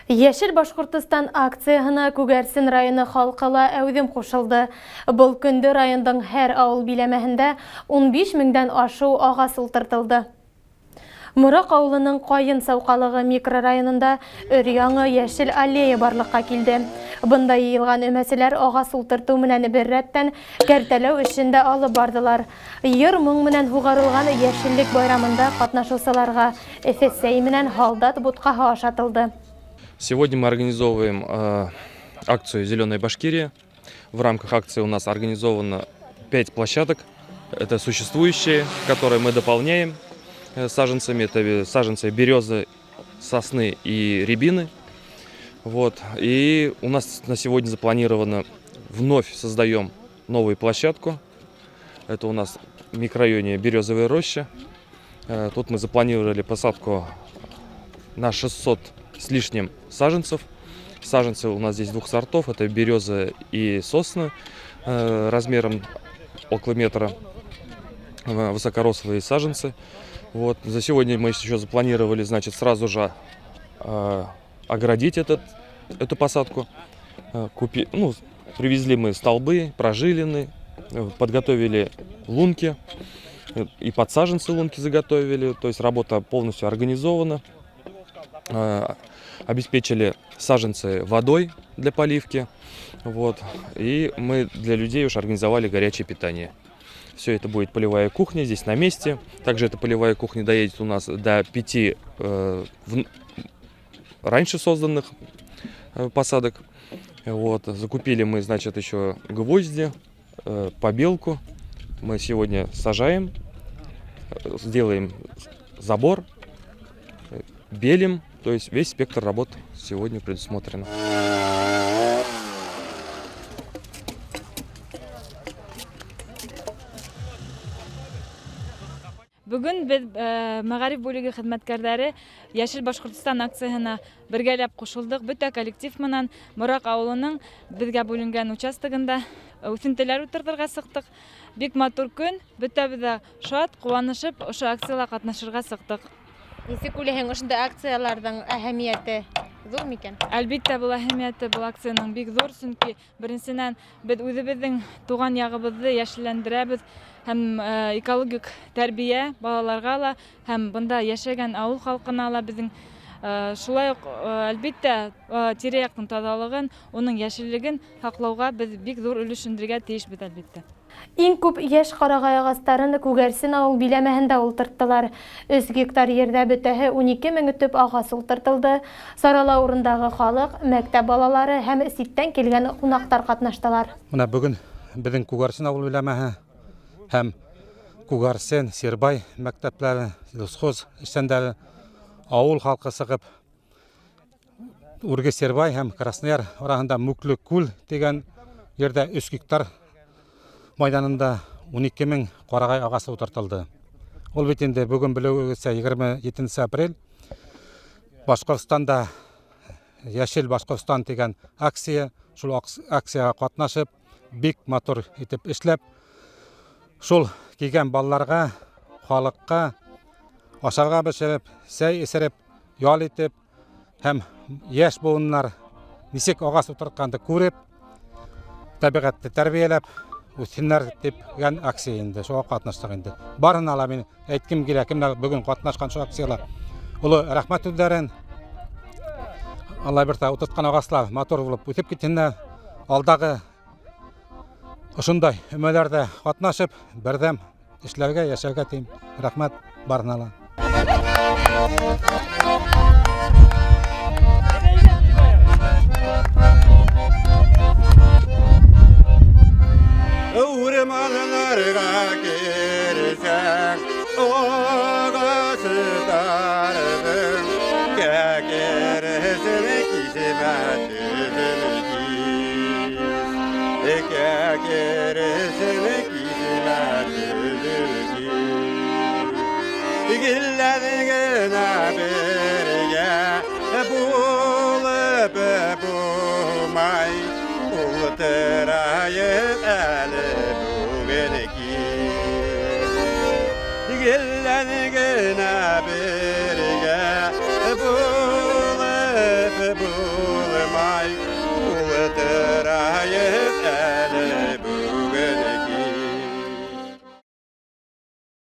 Йәшел Башҡортостан акцияһына Күгәрсен районы халҡы ла әүҙем ҡушылды. Был көндө райондың һәр ауыл биләмәһендә 15 меңдән ашыу ағас ултыртылды. Мораҡ ауылының Ҡайын сауҡалығы микрорайонында өр-яңы йәшел аллея барлыҡҡа килде. Бында йыйылған өмәселәр ағас ултыртыу менән бер рәттән кәртәләү эшен дә алып барҙылар. Йыр-моң менән һуғарылған йәшеллек байрамында ҡатнашыусыларға эҫе сәй менән һалдат бутҡаһы ашатылды. Сегодня мы организовываем акцию «Зеленая Башкирия». В рамках акции у нас организовано 5 площадок. Это существующие, которые мы дополняем саженцами. Это саженцы березы, сосны и рябины. Вот. И у нас на сегодня запланировано, вновь создаем новую площадку. Это у нас в микрорайоне Березовая роща. Тут мы запланировали посадку на 600 с лишним саженцев. Саженцы у нас здесь двух сортов. Это береза и сосны размером около метра. Высокорослые саженцы. Вот. За сегодня мы еще запланировали, значит, сразу же оградить эту посадку. Ну, привезли мы столбы, прожилины, подготовили лунки и под саженцы лунки заготовили. То есть работа полностью организована. Обеспечили саженцы водой для поливки. Вот. И мы для людей уж организовали горячее питание. Все это будет полевая кухня здесь на месте. Также эта полевая кухня доедет у нас до 5 раньше созданных посадок. Вот. Закупили мы, значит, еще гвозди, побелку. Мы сегодня сажаем, сделаем забор, белим. То есть весь спектр работ сегодня предусмотрено. Бөгөн беҙ мәғариф бүлеге хеҙмәткәрҙәре Йәшел Башҡортостан акцияһына бергәләп ҡушылдыҡ. Бөтә коллектив менән Мораҡ ауылының беҙгә бүленгән участогында үҫентеләр ултыртырға сыҡтыҡ. Бик матур көн, бөтәбеҙ ҙә шат, ҡыуанышып ошо акцияла ҡатнашырға сыҡтыҡ. Нисек уйлайһың, ошондай акцияларҙың әһәмиәте ҙур микән? Әлбиттә, был әһәмиәте был акцияның бик ҙур, сөнки беренсенән беҙ үҙебеҙҙең тыуған яғыбыҙҙы йәшелләндерәбеҙ һәм экологик тәрбиә балаларға ла һәм бында йәшәгән ауыл халҡына ла беҙҙең шулай уҡ әлбиттә тирә-яҡтың таҙалығын, уның йәшеллеген һаҡлауға беҙ бик ҙур өлөш индерергә тейешбеҙ, әлбиттә. Иң күп йәш ҡарағай ағастарын Күгәрсен ауыл биләмәһендә ултырттылар. 3 гектар ерҙә бөтәһе 12 мең төп ағас ултыртылды. Сарала урындағы халыҡ, мәктәп балалары һәм ситтән килгән ҡунаҡтар ҡатнаштылар. Бына бөгөн беҙҙең Күгәрсен ауыл биләмәһе һәм Күгәрсен, Сирбай мәктәптәре, лесхоз эшсәндәре, ауыл халҡы сығып Үрге Сирбай һәм Краснояр араһында Мүкле күл тигән ерҙә 3 гектар майҙанында 12 мең ҡарағай ағасы ултыртылды. Ул бит инде бөгөн белеүегеҙсә 27 апрель Башҡортостанда Йәшел Башҡортостан тигән акция, шул акцияға ҡатнашып, бик матур итеп эшләп, шул килгән балаларға, халыҡҡа ашарға бешереп, сәй эсереп, ял итеп һәм йәш быуыннар нисек ағас ултыртҡанды күреп, тәбиғәтте тәрбиәләп үҫһендәр тигән акция инде, шуға ҡатнаштыҡ инде. Барыһына ла мин әйткем килә, кемдәр бөгөн ҡатнашҡан шул акцияла, оло рәхмәт һүҙҙәрен. Алла бирһә, ултыртҡан ағастар матур булып үҫеп китһендәр. Алдағы ошондай өмәләрҙә ҡатнашып, берҙәм эшләргә, йәшәргә тием. Рәхмәт барыһына ла. Урманнарга керсәң, ағастарҙың кәкересен кисмә, төҙөн кис. Кәкересен кисмә, төҙөн кис. Геллән генә бергә булып булмай, ултырайыҡ әле бүген кис. Геллән генә бергә булып Булмай.